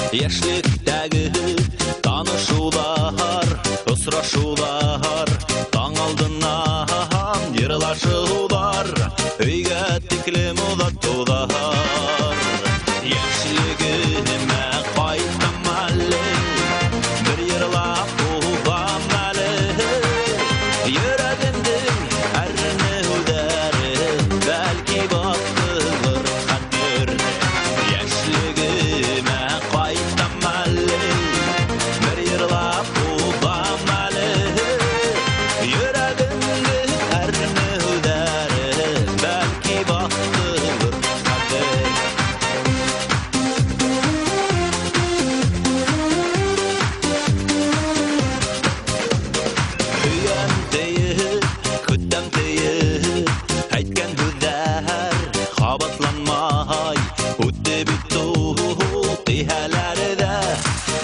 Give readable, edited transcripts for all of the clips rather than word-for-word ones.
Йәшлектәге танышыуҙар, осрашыуҙар, таң алдынан йырлашыуҙар, өйгә тиклем оҙатыуҙар. Йәшлегемә ҡайтам әле, бер йырлап уҙам әле. Йөрәгемдең әрнеүҙәре бәлки баҫылыр хәтер. Йәшлегемә ҡайтам әле, бер йырлап уҙам әле. Йөрәгемдең әрнеүҙәре бәлки баҫылыр хәтер. Һөйәм тейеп, көтәм тейеп, әйткән һүҙҙәр ҡабатланмай. Үтте бит ул тиһәләр ҙә,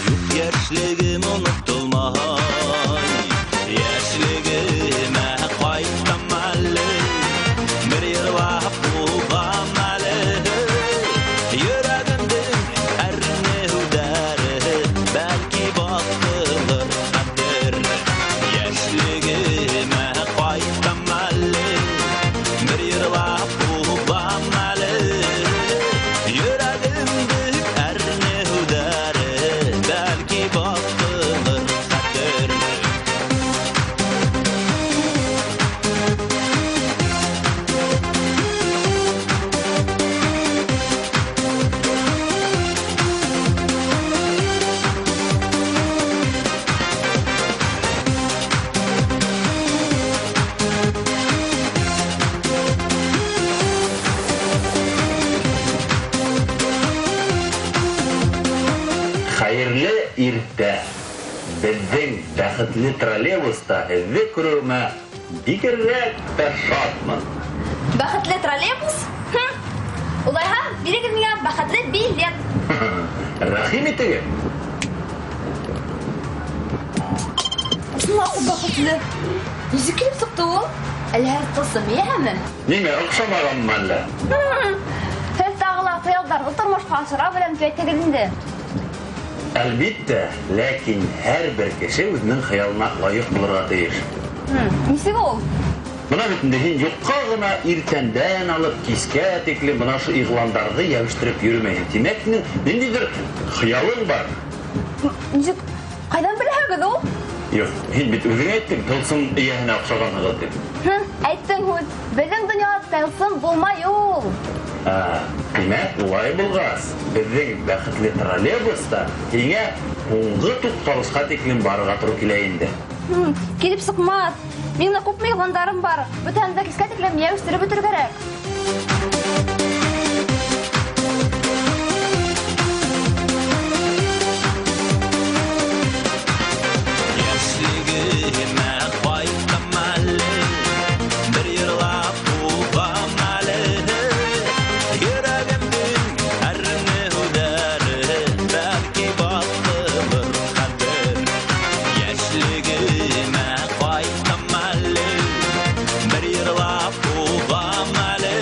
юҡ, йәшлегем онотолмай. Йәшлегемә ҡайтам әле, бер йырлап уҙам әле. Йөрәгемдең әрнеүҙәре бәлки баҫылыр хәтер. Йәшлегемә ҡайтам әле, бер йырлап уҙам әле. Йөрәгемдең әрнеүҙәре бәлки баҫылыр хәтер. Хәйерле иртә! Беҙҙең бәхетле троллейбуста һеҙҙе күреүемә бигерәк тә шатмын. Бәхетле троллейбус? Хм. Улайһа, бирегеҙ миңә бәхетле билет. Рәхим итегеҙ. Ысынлап бәхетле. Нисек килеп сыҡты ул? Әллә һеҙ тылсым эйәһеме? Ниңә оҡшамағанмы әллә? Һеҙ тағы ла хыялдарҙы тормошҡа ашыра беләм тип әйтегеҙ инде. Әлбиттә, ләкин һәр бер кеше үҙенең хыялына лайыҡ булырға тейеш. Нисек ул? Бына бит инде һин юҡҡа ғына иртәндән алып кискә тиклем бына ошо иғландарҙы йәбештереп йөрөмәйһең. Тимәк, һинең ниндәйҙер хыялың бар. Нисек? Ҡайҙан беләһегеҙ ул? Юҡ, һин бит үҙең әйттең, тылсым эйәһенә оҡшағанһығыҙ тип. Әйттең һүҙ. Беҙҙең донъяла тылсым булмай ул. Тимәк, улай булғас, беҙҙең бәхетле троллейбуста һиңә һуңғы туҡталышҡа тиклем барырға тура килә инде. Килеп сыҡмаҫ. Минең күпме иғландарым бар. Бөтәһен дә кискә тиклем йәбештереп бөтөр кәрәк. Йәшлегемә ҡайтам әле, бер йырлап уҙам әле. Йөрәгемдең әрнеүҙәре бәлки баҫылыр хәтер. Йәшлегемә ҡайтам әле, бер йырлап уҙам әле.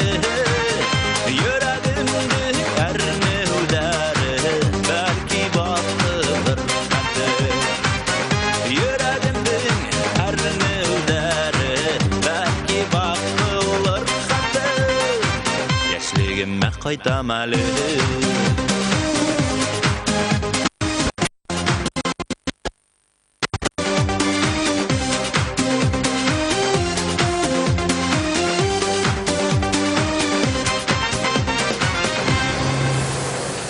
Йөрәгемдең әрнеүҙәре бәлки баҫылыр хәтер. Йөрәгемдең әрнеүҙәре бәлки баҫылыр хәтер. Йәшлегемә ҡайтам әле.